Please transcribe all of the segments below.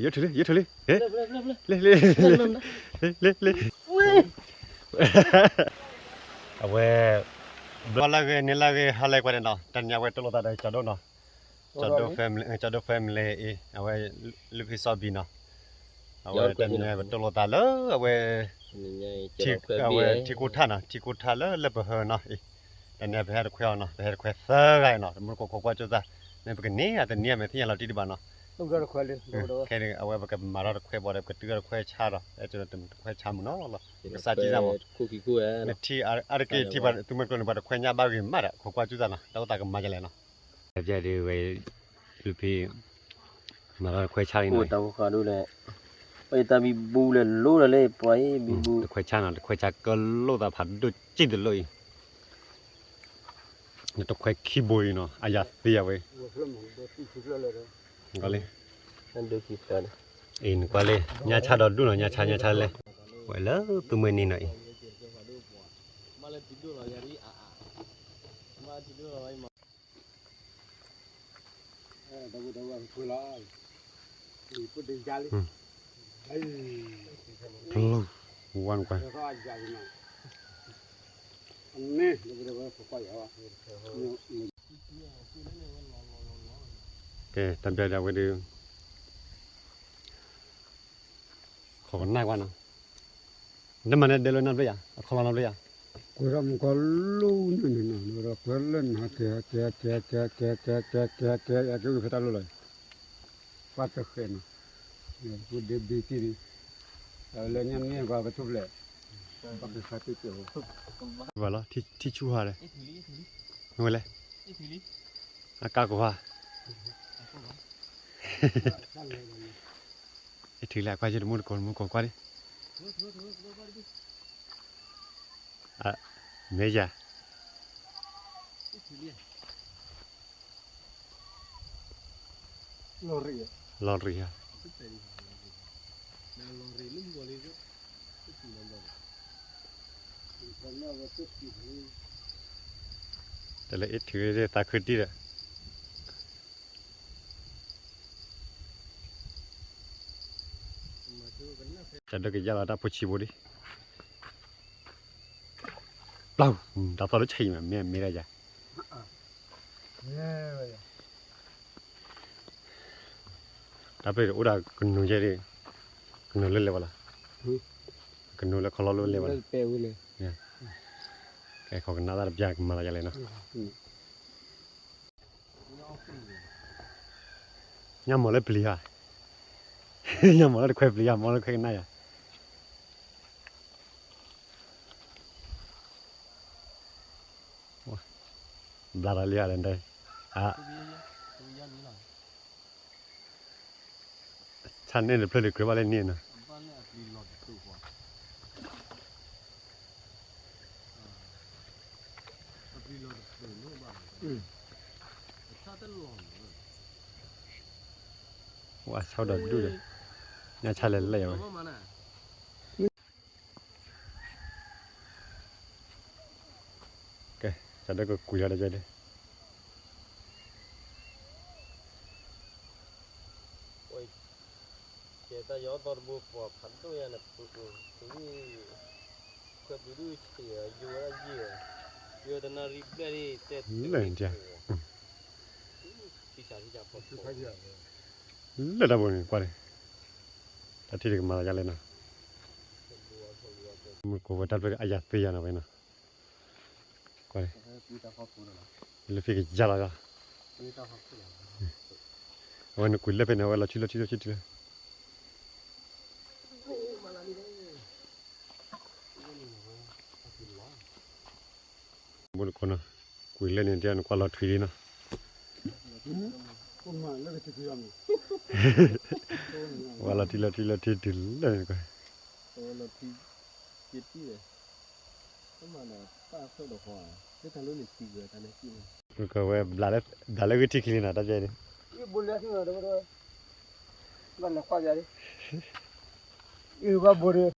ယထုးလံ ယထုးလံ, လ့ လ့ လ့ လ့ လ့ လ့ လ့ အဝဲ ဘျီလၢဂ့ၤ န့ၣ်လၢဂ့ၤ ဟါလၢကွၢ်န့ၣ်နီၤ, တနံၤအဝဲတိၢ်လိာ်သးဒီးကၠီဒိၣ်နီၤ, ကၠီဒိၣ် family အံၤ အဝဲ လုၢ်ဖံစီဘံနီၤ, အဝဲတနံၤအဝဲတိၢ်လိာ်သးလၢအဝဲ အဝဲထံကိထၣ်နီၤ, ထံကိထၣ်လၢလၢပဟၢနီၤအံၤ, တနံၤပဟဲတခွဲအီၤနီၤ, ပဟဲတခွဲသၢဂၤအံၤနီၤ, တမူတကိးခိးကွၢ်ကၠိသး, မ့ၢ်ပကန့ၢ်အတနံၤအမဲာ်သ့ၣ်ညါလီၤတံၢ်တဘၣ်နီၤ, ခဲအံၤအဝဲပကမၤထီၣ်တခွဲဘၣ်ဒီး ပကတုၤထီၣ်တခွဲဆါဒီး အဲၣ်ကၠိတခွဲဆါမုၢ်နီၤလီၤ, ကစၢ်ကံစၢ်မး, နထံၣ်အါတက့ၢ်ထံၣ်ပှၤသုးမုၢ်ကျိၤန့ၣ် ပှၤတခွဲညါဘၣ်ဂ့ၤမးဒီး ခိးကွၢ်ကၠိသးနီၤ, တၢ်အိၣ်သးကမၤဒ်လဲၣ်နီၤ, ဒ်ဒီးဝဲ လုၢ်ဖံ မၤထီၣ်တခွဲဆါလံနီၤ, တၢ်ဘံဘူလဲၣ် လိလၢလၢပှၤအံၤ ဘံဘူ တခွဲဆါနီၤ, တခွဲဆါကလိၣ်သးဖးဒိၣ်ကံၢ်တလိၣ်အံၤ, တခွဲခံဘိအံၤနီၤ, အယၤသ့အဝဲ, လံ အံၤနကွၢ်လံ ညါဆါဒီးဒူၣ်နီၤ, ညါဆါ ညါဆါလဲၣ်, ဝဲလၢသုးမုၢ်နံၤနီၤအံၤ ဝါနကွၢ်, ကဲ တၢ်ဘျါဒၣ်ဝဲဒီး ခိးကနၣ်ကွၢ်နီၤ, နမၤန့ၣ်ဒဲလၢနီတဘျီယၤ, အခီလီၤနီတဘျီယၤ, ကွဲးထီၣ်မူကီၢ်လိၣ်န့ၣ်နီၤ, ဒီးကွဲးလၢနၤ ကဲ ကဲ ကဲ ကဲ ကဲ ကဲ ကဲ ကဲ ကဲ ယက့ၤဝံၤဖဲတၢ်လိၣ်လီၤ, ကွၢ်တဃဲးနီၤ, ပဒ့ဘ့တံၢ်ဒံး, လၢညါန့ၣ်ကွၢ်ပထူၣ်ဖျဲး, ပကခါတ့ၢ်ကဲး, ဘၣ်လီၤ ထံဆူၣ်ဟါလဲၣ်, မ့ၢ်ဝဲလဲၣ်, အကါကိးဟါ အ့ၣ် ထုးလံ အကွၢ်ယတမူတကိး တမူတကိးကွၢ်လံ, မ့ၢ်ယၤ, လီၤရံၣ်ဧါ, တၢ်လၢအ့ၣ် ထုးသးခုတံၢ်ဒီး တၢ်ဒိးကယၢ်လီၤတၢ်ဖိဆံးဖိဒံး, ပျီ, တၢ်သီၣ်လၢဆံးမး မ့ၢ်မ့ၢ်ဒၣ်ယၤ, တၢ်ပျဲၢ်ဒီးအိၣ်ဒၣ်ကနူၤယဲဒၣ်, ကနူၤလၢလဲၤဝဲလီၤ, ကနူၤလၢခီလီၤလၢလဲၤဝဲလီၤ, ကဲ ခိးကနၣ်သၣ်တပျၢ်ကမၤလီၤယၤလဲၣ်နီၤ. ညါမီၢ်လၢပျံၤဧါ, ညါမီၢ်လၢတခွဲပျံၤဧါ, မီၢ်လၢခွဲကနၣ်ယၤ, ဘျါထီၣ်လံဧါလဲၣ်, အါ, ဆၣ်န့ၣ်တဖျၢၣ်တကြၢးဘၣ်လၢန့ၣ်နီၤ. ဝါဆီဒီးဒူၣ်ဒီး, ညါဆါလဲၤလဲၣ်ဝဲ. ကဲ, တၢ်ဒိးကကွံာ်လီၤဒီး, ကဲတၢ်ယီၤသီတဘိပှၤဖးဒိၣ်ယၤန့ၣ်, ခွဲးပျံၤဒုးဆံးယိဝဲဒၣ်ယံာ်, ယိတနၣ်ရံၣ်ဘျဲၣ်ဒ်တဲ, လၢာ်န့ၣ်, လၢာ်တၢ်ဘိန့ၣ်ကွၢ်န့ၣ်, တၢ်ထံၣ်တကမၤလီၤယၤလဲၣ်နီၤ. မုၢ်ကိးဝဲတၢ်တဖျၢၣ်အယၤသ့ယၤနီၤဝဲနီၤ. ကွၢ်န့ၣ်, လၢဖံကယၤလီၤ, အဝဲနကွံာ်လၢဖဲန့ၣ် အဝဲလီၤထံလီၤထံလီၤထံလီၤ. မုၢ်တကိးနီၤ, ကွံာ်လၢန့ၣ် တဲနကွၢ်လီၤထွံလံနီၤ. ဝဲလီၤထံလီၤထံလီၤထံတုၤလၢန့ၣ်ကွၢ်. ကဝဲ ဘျးလၢဂ့ၢ်ထံခံလံနီၤ တၢ်ပျဲန့ၣ်. ဘၣ်နကွၢ်ပျးလံ, ဘၣ်ဘိဒံး.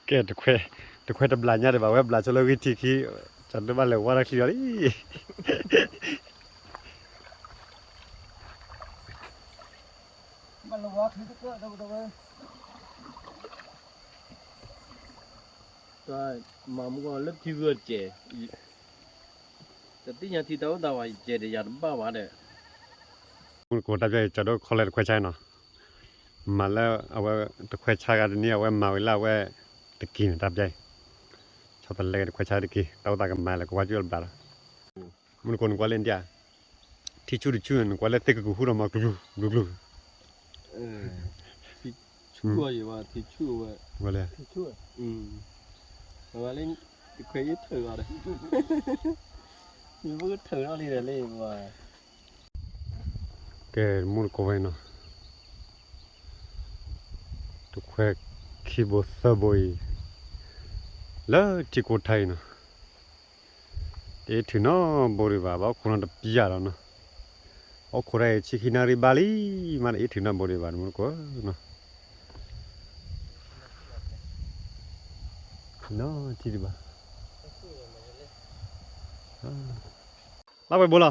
ကဲ, တခွဲတဘျးညါဒံးဘၣ်, ဝဲဘျးဆိလၢဂ့ၢ်ထံခံ, က တၢ်တဘၣ်လဲၤဝါတၢ်ချံဒီးလံ. တၢ်မၤမူကီၢ်လၢထံဂုၤကဲး, တသ့ၣ်ညါထံတၢ်အိၣ်သးဝဲ ယကဲးဒီးယၤတဘၣ်ဘၣ်ဒီး, မူတကိးတၢ်ပျဲကၠီဒိၣ်ခီလဲတခွဲဆါနီၤ, မၤလၢအဝဲတခွဲဆါဂၤတနံၣ် အဝဲမၤဝံၤလၢအဝဲတက့ၤန့ၣ် တၢ်ပျဲ, ဆီတလဲတခွဲဆါတက့ၤ တၢ်အိၣ်သးကမၤလၢကဝါကၠူၣ်လၢဘျါလီၤ. မူတကိးနကွၢ်လၢဒ်, ထံဆူၣ်တဆူၣ်န့ၣ် နကွၢ်လၢသ့ၣ်ကကူာ်ဟူထီၣ်မး ကလူၤကလူၤကလူၤ, ထံဆူၣ်ယဘၣ်ထံဆူၣ်ဝဲ, ဝဲလၢ, ဝဲလၢ, တခွဲယထၢၣ်အီၤဒီး, ယဘၣ်ကထၢၣ်ထီၣ်လံဒီးလၢ, ကဲ, မူတကိးဝဲနီၤ, တခွဲခံဘိသၢဘိအံၤ, လၢထံကိးထါအံၤနီၤ, တအ့ၣ်ထုးနီတဘိဒံးဘၣ် ဘၣ်အိၣ်ခိးနီတပျၢ်လီၤနီၤ, အိၣ်ခိးတၢ်အံၤဆံခံနၣ်ရံၣ်ဘၣ်လံ, မ့ၢ်တအ့ၣ်ထုးနီတဘိဒံးဘၣ် မူတကိးနီၤ, နီထံဒံးဘၣ်, လၢဝဲဘိလီၤ,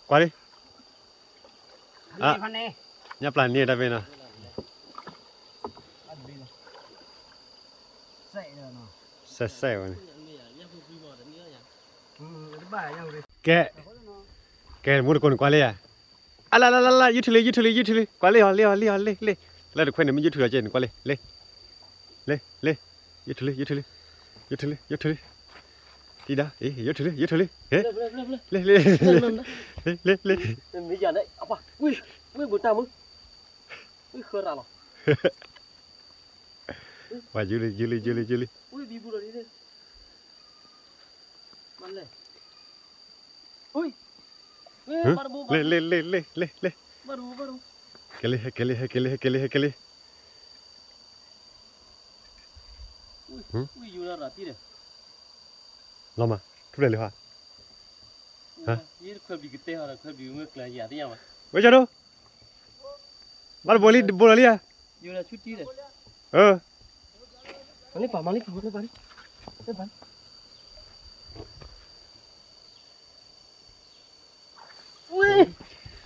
ကွၢ်လံ, ညၣ်ပျၢ်န့ၢ်တၢ်ဖဲနီၤ, စဲးစဲးဝဲန့ၣ်, ကဲ, ကဲ မူတကိးန့ၣ်ကွၢ်လံဧါ, အလါလါလါလါ ယုၢ်ထူလံ ယုၢ်ထူလံ ယုၢ်ထူလံ ကွၢ်လံအီၤ လံအီၤ လံအီၤ လံ လံ, လၢတခွဲန့ၣ် မ့ၢ်ယုၢ်ထူလီၤကဲန့ၣ် ကွၢ်လံ လံ, လံ လံ, ယုၢ်ထူလံ ယုၢ်ထူလံ ယုၢ်ထူလံ ယုၢ်ထူလံ, တံၤဒါ အ့ၣ် ယုၢ်ထူလံ ယုၢ်ထူလံ ဟဲ, လံ လံ လံ လံ လံ, မ့ၢ်ယၤန့ၣ် အပှၤ, ဝံၢ်, ဝံၢ်ဘူးတၢ်မုၢ်, ဝံၢ်ဃၢရၤလီၤ, ပှၤယုၢ်လံ ယုၢ်လံ ယုၢ်လံ ယုၢ်လံ, ဝံၢ်ဘံဘူလီၤဒ်န့ၣ်, မၤလဲၣ်, လံ လံ လံ လံ လံ, ကဲလံ ဟဲကဲလံ ဟဲကဲလံ ဟဲကဲလံ ဟဲကဲလံ, လီၤမး ထူၣ်ဖျဲးလံဟါ, ဝဲကၠီဒိၣ်, ဘၣ်တဘိလံ တဘိလီၤလံဧါ, မၤလံပှၤ မၤလံပှၤ မၤလံပှၤ, ဝဲ,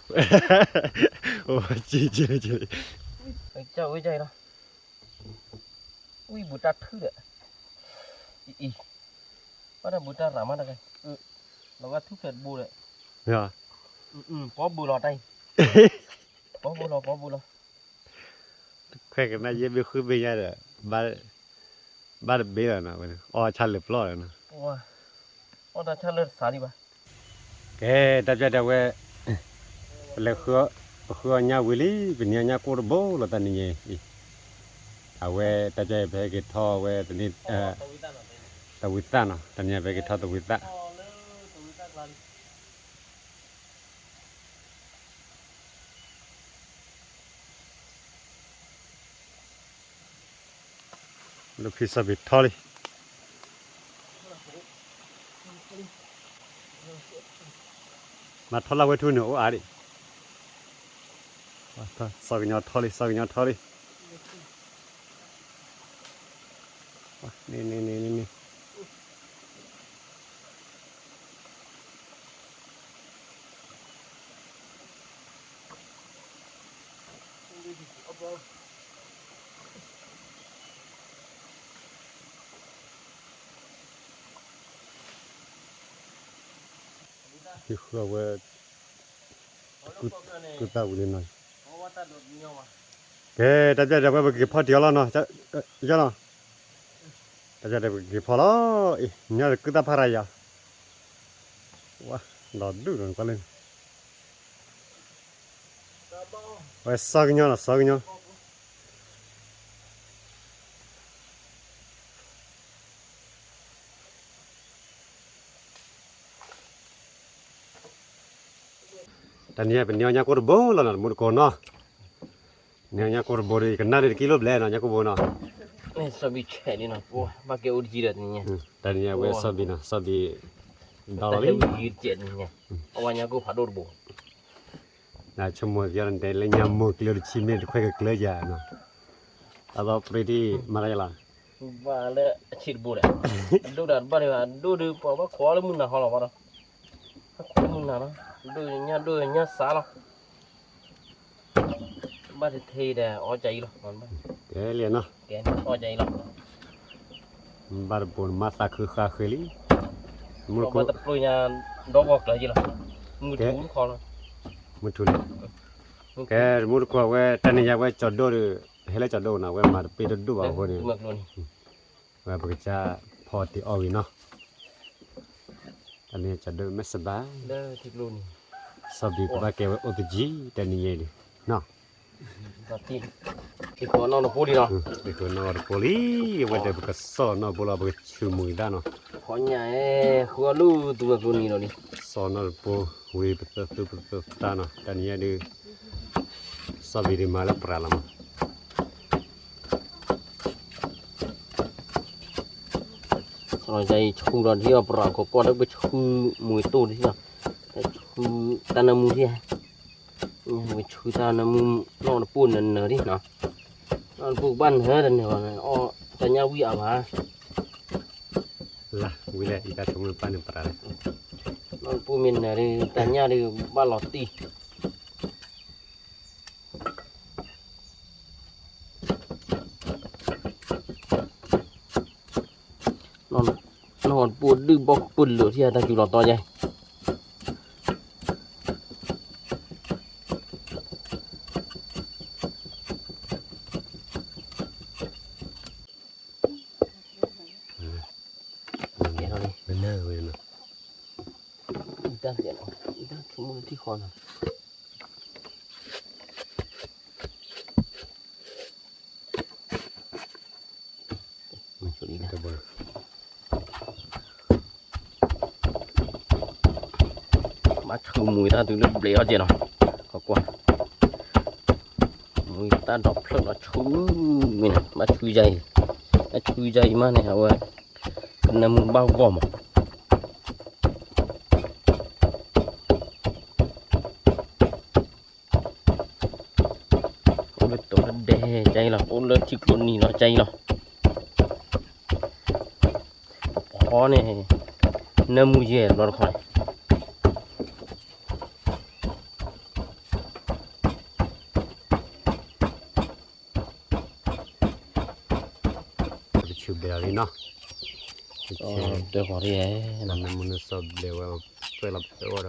အိၣ် ကၠီ ကၠီ ကၠီ, ကၠီဝဲကၠီလီၤ, ဝံၢ်ဘူးတၢ်ထုဒီး, အံၤ, ဘၣ်တၢ်ဘူးတၢ်ရၤမးတဂၤ, လီၤဂာ်ထူၣ်ဖျဲးတဘိဒီး, ပီဘူးလီၤတၢ်အံၤ, ပီဘူးလီၤ ပီဘူးလီၤ, ခွဲကနၣ်ယဲၢ်ဘ့ၣ်ဃုဘ့ၣ်ညါဒီး, ဘၣ်တဘ့ၣ်လီၤနီၤ, အီၣ်ဆၣ်လၢပျီလီၤနီၤ, အီၣ်တၢ်ဆၣ်လၢတစးဒံးဘၣ်, ကဲ တၢ်ပျဲတဲဝဲ, ပလဲၤ, ပဃုအီၣ်ညၣ်ဝံၤလံ, ပနံၤညါကိၢ်တဘိလီၤတၢ်နံၤညါအံၤ, အဝဲတၢ်ပျဲပဟဲက့ၤထီၣ်ဝဲတနံၤ, သဝံသၣ်နီၤ, တနံၤညါပဟဲက့ၤထီၣ်သဝံသၣ် လၢခံစီၤဘံးထီၣ်လံ, မၤထီၣ်လၢဝဲထူန့ၣ်အိၣ်အါဒံး, စီၤကညီထီၣ်လံ စီၤကညီထီၣ်လံ, န့ၣ်န့ၣ်န့ၣ်န့ၣ်န့ၣ် ဟံးဃုအဝဲ, ကုၢ်သၣ်ဝံၤလံနီၤ, ကဲ တၢ်ပျဲဒီးဝဲပက့ၤဖီတံၢ်အီၤလီၤနီၤ, တၢ်ပျဲဒီးပက့ၤဖီလီၤ, အံၤ ညီတကုၢ်သၣ်ဖးရၤယၤ, ဝါ, ဒီးဒူၣ်ဒီးနကွၢ်လၢ ဝဲစီၤကညီနီၤ စီၤကညီ, တနံၤအံၤ ပန့ၢ်အီၣ်ညၣ်ကိၢ်တဘိလီၤနီၤ တမူတကိးနီၤ, န့ၢ်အီၣ်ညၣ်ကိၢ်တဘိဒီး ယကနၣ်ဒ်တကံလိၣ်ဘျဲၣ်နီၤ ညၣ်ကိၢ်ဘိနီၤ, စီၤဘံးဆဲးလံနီၤ ဘၣ်ကဲအိၣ်တယံၤဒီးတနံၤညါ, တနံၤအံၤဝဲစီၤဘံးနီၤ စီၤဘံး, ဒီးလီၤလံ, အဝဲညၣ်ကိၢ်ဖးဒိၣ်တဘိ နဆိကမိၣ်က့ၤလၢညါမိၢ်ကျၢၤတဆံမ့ၢ်တခွဲကကျၢၤယၤနီၤ, အသီပရ့တံၢ်မၤတၢ်ယလီၤ, ဘၣ်လၢအဆံးတဘိဒီး, အဒိၣ်ဒီးတဘၣ်ဒံးဘၣ်, အဒိၣ်ဒုးပှၤဘၣ်ခိးလၢမုၢ်နၤဟီလီၤဘၣ်ဒီး, ဘၣ်ခိးလၢမုၢ်နၤလီၤ, ဒိၣ်ညၣ်ဒိၣ်ညၣ်စးလီၤ, ဘၣ်တထံၣ်ဒီးအီၣ်ကၢအံၤလီၤ, ကဲလံနီၤ, အီၣ်ကၢအံၤလီၤ, ဘၣ်တဘိနမၤသးခုဃာ်ဃ့လံ, မုၢ်တပျိညါဒီဂီၢ်ကျၢၤယံၤလီၤ, မုၢ်ထူတခီလီၤ, မုၢ်ထူလံ, ကဲ မုၢ်တခီဝဲ တနံၤညါဝဲကၠီၤဒိၣ်ဒီး, ဟဲလၢကၠီၤဒိၣ်နၤ ဝဲမၤတပ့ၢ်တဒိၣ်ဘၣ်အဃိန့ၣ်, ဝဲပကစၢ်ဖီတ့ၢ်အီၣ်ဂ့ၤနီၤ, တနံၤညါကၠီၤဒိၣ်မ့ၢ်စဘၣ်, စီၤဘံၣ်ကဘၣ်ကဲဝဲအိၣ်တကံၢ် တနံၤညါအံၤန့ၣ်, နီၤ တံၤဖိနီၢ်တပူၤလံနီၤ, တံၤဖိနီၢ်တပူၤလံ, အဝဲဒီးပကစီၣ်နီၢ်တပူၤလီၤ ပကဆူးမုၢ်တၢ်နီၤ, ဖီညါအဲၣ် ဃုအီၣ်လူၤသူဝဲကျိနံၤလီၤလံ, စီၣ်နီၢ်တပူၤ, ဝံၤပသၢသူပသၢသၣ်နီၤ, တနံၤညါဒုး, စီၤဘံၣ်ဒုးမၤလၢပရၤလီၤမး စီၤယၤအံၤဆူဒီးထံအီၤပရၤခိးကွၢ်လၢပဆူမူၤတိၢ်ထံလီၤ, ဆူတၢ်နၢမူထံ, ပဆူတၢ်နၢမူနီၢ်တပူၤနၢၤနၢၤထံနီၤ, နီၢ်တပူၤကဘၣ်နၢၤတနၢၤဘၣ်, အီၣ်တၢ်ညၣ်ဝံၣ်အါဘၣ်, လၢဝံၤလဲၣ် အံၤတၢ်ဆိကမိၣ်ပၢ်န့ၣ်ပရၤလဲၣ်, နီၢ်တပူၤမ့ၢ်နၢၤဒီး တၢ်ညၣ်ဒီးဘၣ်လီၤတံၢ် နီၢ်တပူၤဒုၣ်ဘီၣ်ပလၢာ်ထံၣ်တၢ်စူၤလီၤတီယဲၢ်, အံၤတၢ်ဆိကမိၣ်လၢထံဃီနီၤ ဘၣ်ဆူမူၤတၢ်တုၤလၢဘျဲးအီၣ်ကဲနီၤ, ကွၢ်ကွၢ်, မူၤတၢ်ဒီးဖျၢၣ်လီၤဆူမ့ၢ်န့ၣ် ဘၣ်ဆူယၤအံၤ, ဘၣ်ဆူယၤအံၤမးန့ၣ် အဝဲ ကနၢမူဘၣ်ဂီၢ်မး အိၣ်လၢတိၤလၢဒဲကၢအံၤလီၤ, အိၣ်လၢထံကျိနံၤလီၤကၢအံၤလီၤ, ဖီန့ၣ် နၢမူယဲၢ်ဘျီတခီန့ၣ် ပဆူၣ်ဘဲလီၤလံနီၤ, တၢ်ဂီၤလံ, နၢမူနၢဆှီဘျဲးဝဲ ပှဲၤလီၤပှဲၤဝဲ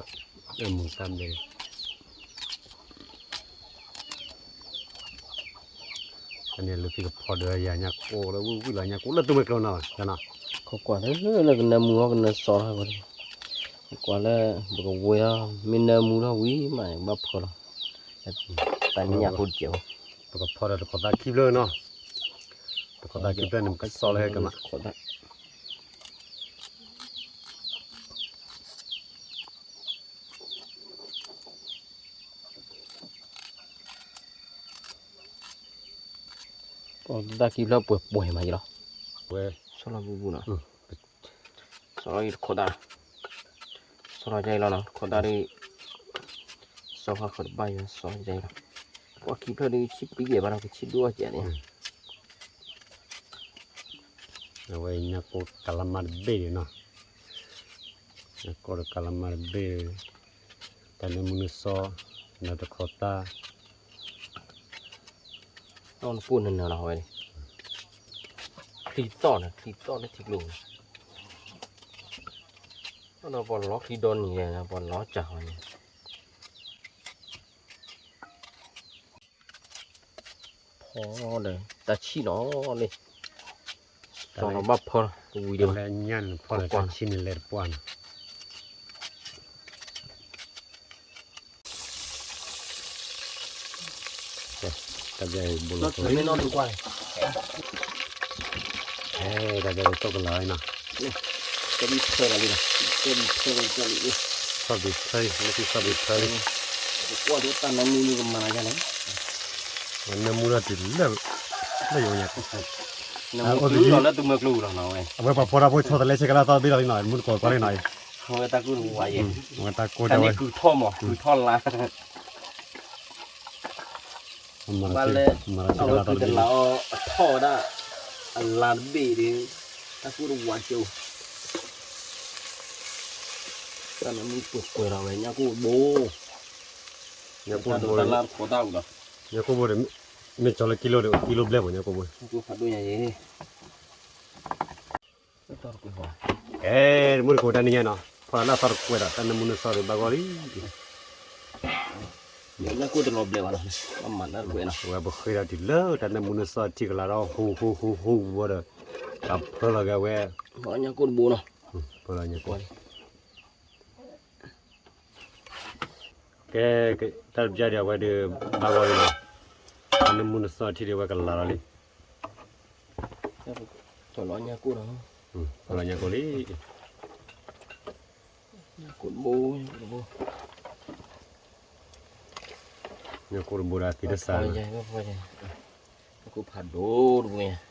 ဒီး မုာ်တၢ်ဘျဲး အန့ၣ်လူၤဖံကဖီဒီးယၤညါကိးလၢ ဝံၣ်ဝံၣ်လီၤညါကိးလၢသူမွဲကျိနီၤ, ခိးကွၢ်လၢကနၢမူဟီကနၢစီၤလီၤ, ကွၢ်လၢ ပကဝဲၤအီၤ မ့ၢ်နၢမူထီၣ်ဝံၤမးန့ၣ် ဘၣ်ဖၢလီၤ, တၢ်ညၣ်ဖိတကဲး, ပကဖီဒီးတခိးသၣ်ခံဖျၢၣ်နီၤ, တခိးသၣ်ခံဖျၢၣ်န့ၣ် ပကစီၣ်လၢဟဲကမး ပတၢ်ခံဖျၢၣ်ပှဲၤပှဲၤမးယံၤလီၤ, ပှဲၤ ဆီလီၤပူၤပူၤနီၤ, ဆီလီၤတခိးသၣ်, ဆီလီၤယံၤလီၤနီၤ, တခိးသၣ်ဒ် ဆီဖးခိးတဘၣ်ယံၤ ဆီလီၤယံၤလီၤ, ပှၤခံဖျၢၣ်ဒ်ဆံၣ်ပံယဲၢ်ဘၣ်ဒီး ကဆံၣ်ဒိၣ်အီၣ်ကဲးန့ၣ် အဝဲညါကိးကလးမါတဘ့ၣ်ဒံးနီၤ, ညါကိးဒီးကလးမါတဘ့ၣ်, တၢ်နၢမူနၢဆှီ, နၢတခိးသၣ်, နီၢ်တပူၤနၢၤနၢၤလီၤဝဲ, ချံသီၣ်န့ၣ် ချံသီၣ်လၢထံကျိ, ဒီးပှၤလီၤချံဒီနံၤလဲၣ် ပှၤလီၤစၢ်ဃီန့ၣ် ဖီဒီးတၢ်ဆံၣ်နီၤလံ, စီၤလီၤဘၣ်ဖၢလီၤ တဝံၤဒီး လၢညၣ်န့ၣ်ဖီဒီးတၢ်ဆံၣ်န့ၣ်လဲၤတပှၢ်နီၤ, တၢ်ဘျဲၣ်ဘိလီၤ, တၢ်ဘျဲၣ်ဘိကလီၤနီၤ, ဆီဘံၣ်ဖၢလီၤ, ဆီဘံၣ်ဖၢ, လၢဆီဘံၣ်ဖၢလံ, နၢမူလီၤတုၤလၢ လၢယအိၣ်ညါ, နၢမူတုၤလီၤလၢသူမွဲကျိလီၤနီၤဝဲ, အဝဲပှၤဖီတၢ်ဖိဆီတလဲဆဲးကလၢ်သီဘ့ၣ်လီၤလံနီၤ, မူတကိးကွၢ်လံနီၤ, အဝဲတၢ်ကိၢ်တဝါယဲ, အဝဲတၢ်ကိၢ်တဝါ, ကုၢ်ထီၣ်မး ကုၢ်ထီၣ်လါ ဘၣ်လၢ အဝဲကုၢ်တလါအီၤအထီၣ်ဝဲဒၣ်, အလါတဘ့ၣ်ဒီး တၢ်ကိၢ်တဝးကၠိ, တၢ်နၢမူပှဲၤပှဲၤလီၤဝဲ ညၣ်ကိၢ်တဘိ, ညၣ်ကိၢ်တဘိ, တၢ်လၢတခိးတၢ်အူဒီး, ညၣ်ကိၢ်ဘိဒီး, မ့ၢ်ကၠီလၢကံလိဒီး ကံလိဘျဲၣ်မး ညၣ်ကိၢ်ဘိ, ညၣ်ကိၢ်ဖးဒိၣ်ညါယဲ, အဲ တမူတကိးတၢ်နံၤညါနီၤ ဖီလာ်လၢအသီတကွဲးဒီး တၢ်နၢမူနၢဆှီဒီးဘၣ်ဂီၢ်လံ ညၣ်ကိၢ်တလီၤဘျဲးဘၣ်နီၤ, ဘၣ်မၤလၢကွဲးနီၤ, အဝဲပဃ့ဒီးတုၤလၢတၢ်နၢမူနၢဆှီထံကလၤဒီး ဟူးဟူးဟူးဟူးဝဲဒီး, တၢ်ဖၢလီၤက့ၤဝဲ, ညၣ်ကိၢ်တဘိနီၤ, ဖၢလီၤညၣ်ကိၢ်, ကဲ, တၢ်တပျၢ်ဒီးအဝဲဒီး, ဘၣ်ဂီၢ်လံနီၤ, တၢ်နၢမူနၢဆှီထံဒီးဝဲကလၤလီၤလံ, ဖၢလီၤညၣ်ကိၢ်လီၤ, ဖၢလီၤညၣ်ကိၢ်လံ ညၣ်ကိၢ်တဘိ, ညၣ်ကိၢ်တဘိဒီးသံတစး, ညၣ်ကိၢ်ဖးဒိၣ်တဘိညါ,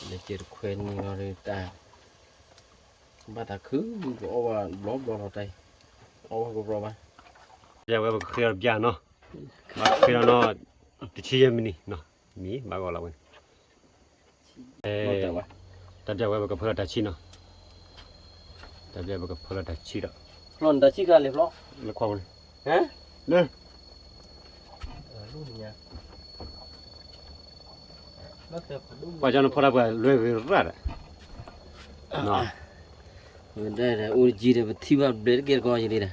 လၢကဲတခွဲနံၤလီၤဒီးတၢ်, ဘၣ်တၢ်ခု, ကအီၣ်ဘၣ်ဘျီဘျီလီၤတၢ်, အီၣ်ဘၣ်ဘျီဘျီဘၣ်, ယဝဲပကဃ့အီၤတပျၢ်နီၤ, ဘၣ်ဃ့အီၤနီၤ, တဆံယဲၢ်မံးနံးနီၤ, မံၤဘၣ်ဂီၢ်လီၤဝဲန့ၣ် တၢ်ပျၢ်ဝဲပကဖၢလီၤတၢ်ဆံၣ်နီၤ, တၢ်ပျၢ်ပကဖၢလီၤတၢ်ဆံၣ်ဒီး, ဖျီနတၢ်ဆံၣ်ခါလံဖျီ, လၢခွါပူၤန့ၣ်, လၢ, ပှၤကၢ်နဖီတၢ်ပှၤလွဲဂ့ၤရၣ်ဒီး, အိၣ်တကံဒီးပထံၣ်ဘၣ်ဘျဲးတကဲတကီယလံဒီ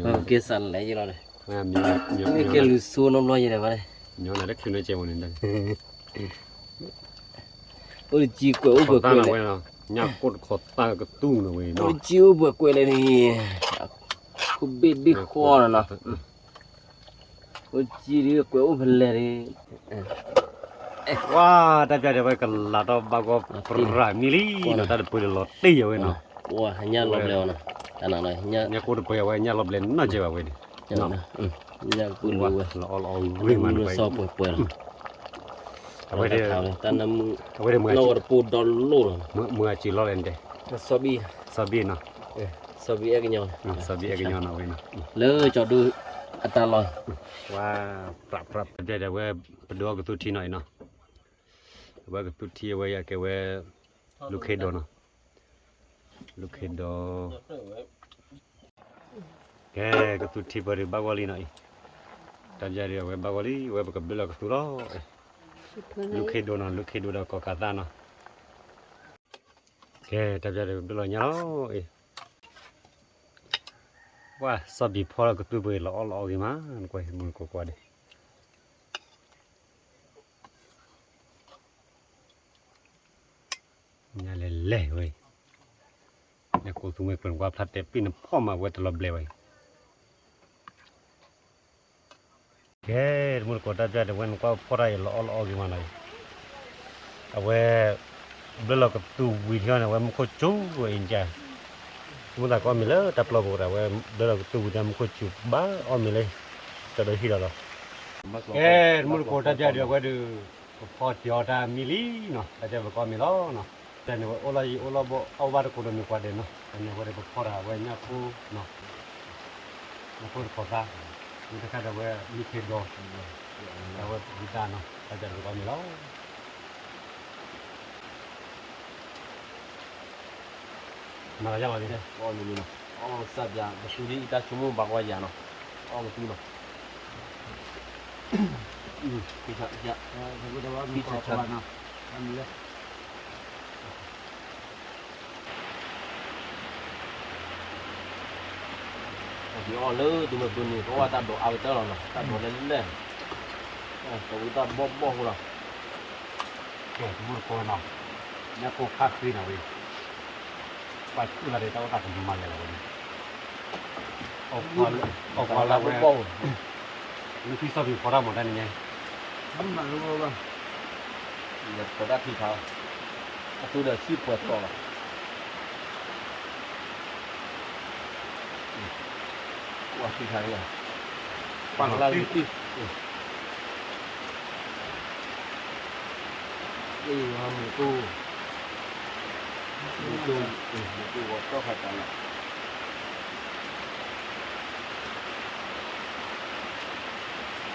း, ကဲစးလဲၤယလီၤဒီး, ကဲလူၤဆိနီတဘျီယဲဒီးဘၣ်, ညီနၤတချုးနကဲဝဲန့ၣ်, အိၣ်တကံကွဲးအိၣ်ပှဲၤကွဲးလဲၣ်, ညၣ်ကိၢ်တခီသၣ်ကသူၣ်န့ၣ်ဝဲ, အိၣ်တကံအိၣ်ပှဲၤကွဲးလဲၣ်န့ၣ်, ခိၣ်ဘ့ၣ်ဘ့ၣ်ဃီနီၤနီၤ, အိၣ်တကံဒီးကွဲးအိၣ်ဖဲလဲၣ်န့ၣ် ဝါ, တၢ်ပျၢ်ဒီးဝဲကလၤထီၣ်ဘၣ်ဂီၢ်ပြၢမံၤလံနီၤ, တၢ်တပၢၢ်လီၤတ့ၢ်ယဝဲနီၤ, ညၣ်လီၤဘျဲးအီၤနီၤ, ညၣ်ကိၢ်တပၢၢ်အဝဲညၣ်လီၤဘျဲးနီၢ်ကဲဘၣ်ဝဲန့ၣ်, ညၣ်ကိၢ်လီၤဝဲ, လီၤအီၣ်လီၤအီၣ်ဂ့ၤမးန့ၣ်, ပှဲၤပှဲၤလီၤ, အဝဲဒၣ်, အဝဲဒၣ်မုၢ်ဂၤစ့လီၤလဲၣ်န့ၣ်, စီၤဘံၣ်နီၤ, စီၤဘံၣ်အဲၣ်ကညီ, စီၤဘံၣ်အဲၣ်ကညီနီၤဝဲနီၤ, လၢကၠီဒိၣ်အတၢ်လီၢ်, ဝါ, ပြးပြး တၢ်ပျၢ်ဒီးဝဲ, ပဒိးအီၣ်ကသူထံနီၤအံၤနီၤ, အဝဲကသူထံအဝဲယကဲဝဲ, လူၤခ့ဒိးနီၤ, လူၤခ့ဒိး, ကဲ, ကသူထံပၢၢ်ဒီးဘၣ်ဂီၢ်လံနီၤအံၤ, တၢ်ပျၢ်ဒီးအဝဲဘၣ်ဂီၢ်လံ အဝဲပကဘျၢလီၤကသူလီၤ, လူၤခ့ဒိးနီၤ, လူၤခ့ဒိးဒီးကီၢ်ကးသၣ်နီၤ, ကဲ, တၢ်ပျၢ်ဒီးပဘျၢလီၤညါလီၤအံၤ, ပှၤစီၤဘံၣ်ဖီလီၤကသူပှဲၤလီၤအီၣ်လီၤအီၣ်ဂ့ၤမး, နကွၢ်မုၢ်နကိးကွၢ်ဒံး ညါလဲၤလဲၤဝဲ, နကိးသူမ့ၢ်ပှဲၤနကွၢ်ဖျါတဲပ့ၢ်နဖီၣ်မး အဝဲတလီၤဘျဲးဝဲအံၤ, ကဲ, တမူတကိးတၢ်ပျၢ်ဒီးဝဲနကွၢ်ဖီၣ်တၢ်အံၤလီၤအီၣ်လီၤအီၣ်ဂ့ၤမးနီၤအံၤ, အဝဲ, ဘျၢလီၤကသူဝံၤထီၣ်န့ၣ် အဝဲမူခိၣ်စူၤဝဲအံၤကၢ်, မ့ၢ်သးကအီၣ်မ့ၤလၢတၢ်ပျီပူၤဒီး အဝဲဘျၢလီၤကသူဝံၤဒီးမူခိၣ်စူၤဘၣ်အီၣ်မ့ၤလၢ, ကၠီဒိၣ်ဟံၣ်ဒီးလီၤ, ကဲ, တမူတကိးတၢ်ပျၢ်ဒီးအဝဲဒီး, ပဖီၣ်တ့ၢ်အီၣ်တၢ်မံလံနီၤ, တၢ်ပျၢ်ပကအီၣ်မ့ၤလီၤနီၤ, တၢ်န့ၣ်ဝဲအိၣ်လီၤယံၤအိၣ်လီၤဘီ အီၣ်ဘၣ်တကိးဒီးမ့ၤကွၢ်ဒဲးနီၤ, တၢ်န့ၣ်အဝဲဒီးပဖီၣ်တၢ်ဝဲညၣ်ကိၢ်နီၤ, ညၣ်ကိၢ်တခီသၣ်, မ့ၢ်တခါဒီးဝဲမ့ၢ်ခ့ဒိး, အဝဲပကံတၢ်နီၤ တၢ်ပျၢ်ပကအီၣ်မ့ၤလီၤ မၤလီၤယၢ်လီၤလံ, အီၣ်မ့ၤလံနီၤ, အီၣ်စၢ်ပျၢ် ပသူဒ်အံၤတၢ်ဆိကမိၣ်ဘၣ်ကွၢ်ယၤနီၤ, အီၣ်မ့ၤသူနီၤ, ဖံဆၣ်ဖံဆၣ်, ဖံဆၣ်ဆၣ်, ပအီၣ်လၢဒုးမ့ၢ်ဘုးန့ၣ် ပအီၣ်တၢ်ဒိးအါကတၢၢ်လီၤနီၤ, တၢ်ဒိးလဲၣ်လဲၣ်, တဝံတၢ်ဘီၣ်ဘီၣ်ဖိလီၤ, ကဲတမူတကိးနီၤ, ညၣ်ကိၢ်ခါဃ့နီၤဝဲ, ပှၤဆူၣ်လီၤဒီးတၢ်အိၣ်သးကမၤလဲၣ်လီၤဝဲန့ၣ်, အီၣ်ကွၢ်လၢဝဲ, လၢဖံစီဘံၣ်ဖီတၢ်မၤတၢ်န့ၣ်ညါ, မၤလၢဝဲဘၣ်, လၢဖီတၢ်ထံခါ, အသူဒီးဆံၣ်ပှဲၤတီၢ်လီၤ ကွၢ်ထံခါန့ၣ်, ပှၤလၢလံတံၢ်, အ့ၣ် မူတူၢ်, မူတူၢ်, မူတူၢ်ဝဲတီၢ်ခါတၢ်လီ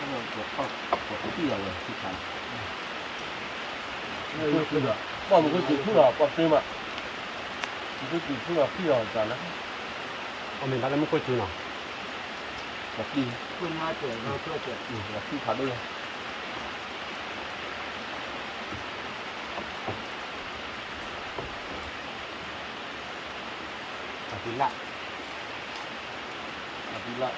ၤ, ပှၤသံလီၤဝဲ ထံခးလီၤ, ပှၢ်မူခိၣ်စူၤဖုလီၤ ပှၢ်သ့မး, မူခိၣ်စူၤဖုလီၤ ဖံလီၤတၢ်လၢ, အမ့ၢ်ဘၣ်လၢမူခိၣ်စူၤနီၤ, ပှၢ်သံ, ပှၢ်သံခးဒိၣ်လီၤ. အသံလၢ်, အသံလၢ်, အသံလၢ်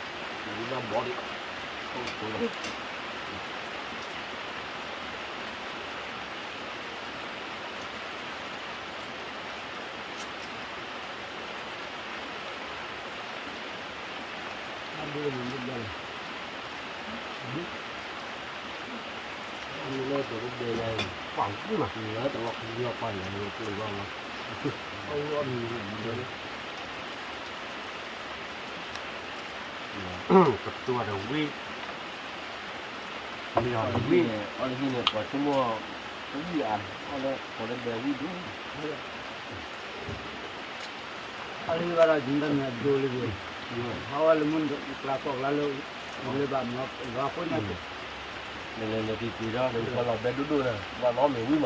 ဘီဒံး, ခိၣ်ခိၣ်လီၤ. ကတူၢ်ဒီးဝံၣ်, မ့ၢ်အီၤဝံၣ်, အီၤလၢဟံၣ်န့ၣ် ပှၤဆိကမိၣ်, ဝံၣ်အါ, အီၤလၢပှၤလၢဒဲးဝံၣ်ဒိၣ် အီၤလၢဘၣ်ဒီးယံၤတၢ်မ့ၢ်အဒိလၢဂ့ၤ, ဟးဝဲလၢမုၢ်ကျါကီၢ်ကျါလၢ, လၢဘၣ်မၤလီၤအဃိညါ, လဲၤလဲၤလဲၤက့ၤက့ၤဒီး နကလီၤဘဲဒိၣ်ဒိၣ်ဒီး ဘၣ်လီၤမ့ၢ်ဝံၣ်မး, တ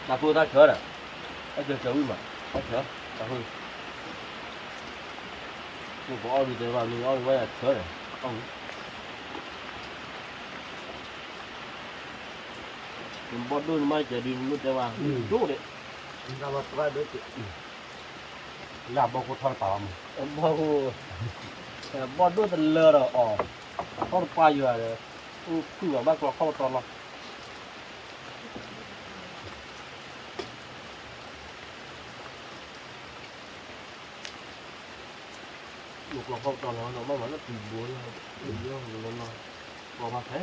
ၢ်ဖိတၢ်ဆၢဒီး, တၢ်ဆၢဆၢဝံၣ်မး, တၢ်ဆၢ, တၢ်ဖိ, ပအီၣ်ဒုးတဲဘၣ် မ့ၢ်အီၣ်ဒုးဝဲဒၣ်ဆၢဒီး, အီၣ်ဝံၣ် နဘီၣ်ဒိၣ်နမ့ၢ်ကဲဒုး နမ့ၢ်တဲဝဲဒိၣ်ဒဲး, လၢအဘီၣ်ခိၣ်ထီၣ်တပာ်ဘၣ်မး, ဘီၣ်ခိၣ်, ဘီၣ်ဒိၣ်တလၢဒီးအီၤ, ထီၣ်တပာ်ယွၤဒီး, အိၣ်ဖုၣ်ဘၣ်ဘၣ်ကျီခီၣ်ပတီၢ်လီၤ. မ့ၢ်ကျီခီၣ်ပတီၢ်လီၤ ဘၣ်မၤလၢပံၤဘိလီၤ, ပံၤဘိလီၤ, ကျီဘၣ်ဖဲ,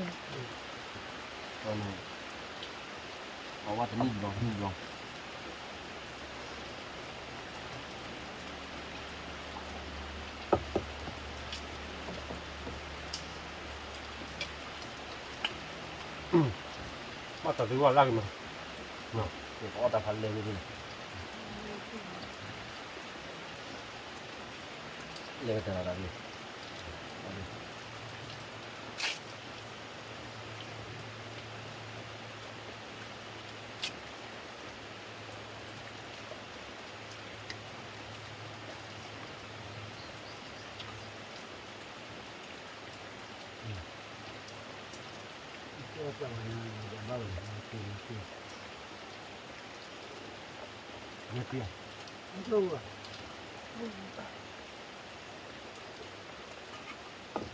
အဝဲတနံၣ်ဘျီ နံၣ်ဘျီ ဘၣ်တၢ်သ့ဝဲလၢကမၤ, အီၣ်တၢ်ဖးလဲၢ်ဝဲ, လဲၤကတၢၢ်တၢ်န့ၣ်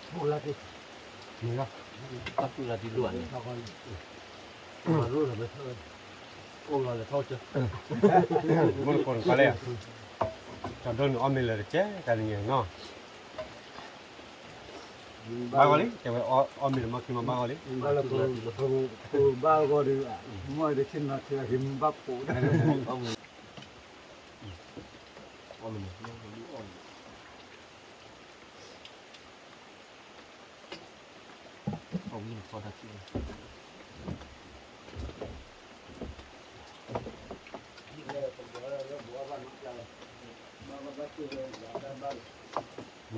ပူၤလၢ်တံၢ်, ပူၤလၢ်တံၢ်ဒိၣ်န့ၣ်, အိၣ်လီၤလၢထီၣ်ကၢ, မ့ၢ်တကိးနကီၢ်လဲၣ်, တၢ်ဒိၣ်န့ၣ်အီၣ်မ့ၢ်လၢာ်တကဲတၢ်တညါနီၤ, ဘၣ်ဂီၤလံ တဲဝဲအီၣ်မ့ၢ်လၢာ်မ့ၢ်ခံမးဘၣ်ဂီၤလံ, ဘၣ်ဂီၤဒီး, မ့ၢ်တဆ့ၣ်နီၤထံအက့ၤမ့ၢ်ဘၣ်ပိာ်, အဝံၣ်နခီတၢ်ခံး, ညါအံၤတဘိအီၣ်သ့ၣ်မုၢ်နီၤနၤ, အမ့ၢ်ခံလီၤခီနီၤလ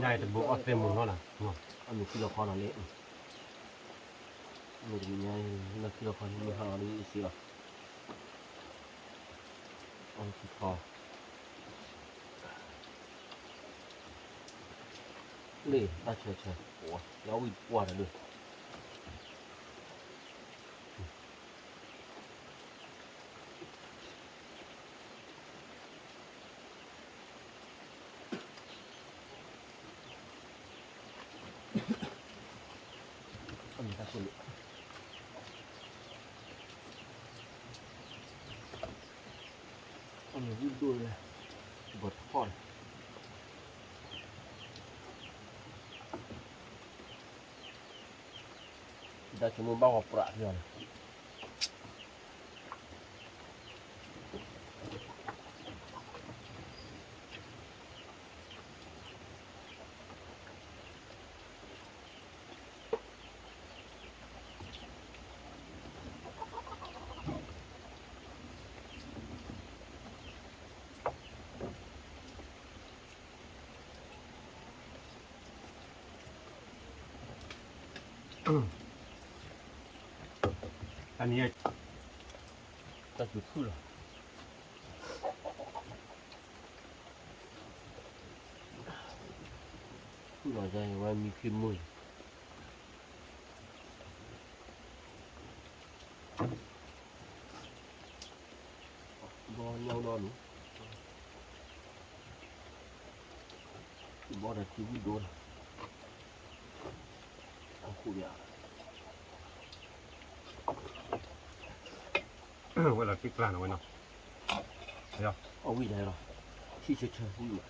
ံ, မ့ၢ်တနံၤညါအံၤ လၢခံလီၤခီန့ၣ် မ့ၢ်ဟါလီၤဒ်အံၤစ့လီၤ, အီၣ်ခံခီ လ့ၣ်တၢ်ဆၢဆၢ, ပှၤ ယဝံၣ်ပှၢ်တၢ်ဒုး, အမ့ၢ်တၢ်ဆိၣ်လ့ၣ်, အမ့ၢ်ဝံၣ်ဒိၣ်လၢ, ဘီၣ်ထီၣ်လၢ တၢ်ဆိကမိၣ်ဘၣ်ဝဲပြးဖဲအီၤန့ၣ်, တၢ်နံၤ တၢ်စူၤခုၣ်လီၤ, ခုၣ်လီၤ ဝဲမံခ့မုၢ်လီၤ. ဘီညါဒီးန့ၣ်, ဘီဒီးထံဝံၣ်ဒိလီၤ, အဃိဒီး ဝဲလီၤတံၢ်ကျါနီၤဝဲနီၤ, အဝံၣ်ဒီးလီၤ, ထံဆၢဆၢဝံၣ်မး,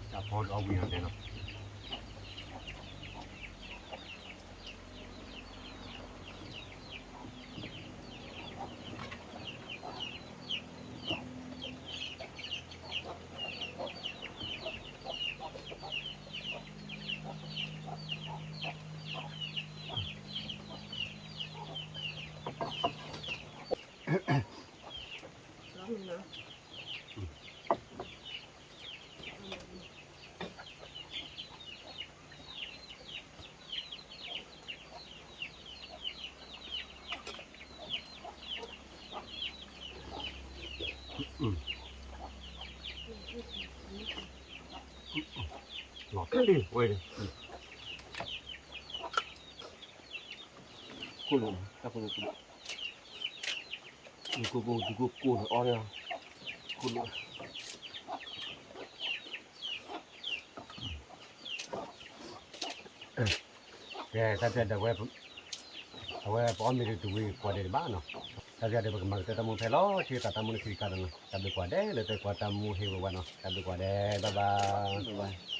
တၢ်ဖီဒီးအဝံၣ်နီၤတဲနီၤ. လီၤတံၢ်ဝဲန့ၣ်, ခိၣ်လိာ်, တၢ်ခိၣ်လိာ်, ဒုးကိၢ်ကိၢ် ဒုးကိၢ်ကိၢ်န့ၣ်အီၣ်န့ၣ်, ခိၣ်လိာ်. ကဲ တၢ်ပျဲဒီးဝဲ, အဝဲပအီၣ်မ့ၤတဝံၤကွၢ်ဒဲးတဘၣ်နီၤ, တၢ်ပျဲဒီးပကမၤကတၢၢ်တၢ်မူဖဲလီၤ ထံသးတၢ်မူန့ၣ်ခံကါဒီးနီၤ, တၢ်ဘျုးကွၢ်ဒဲးလၢတၢ်ကွၢ်တၢ်မူဟ့ၣ်ဝဲဝဲနီၤ, တၢ်ဘျုးကွၢ်ဒဲး bye bye.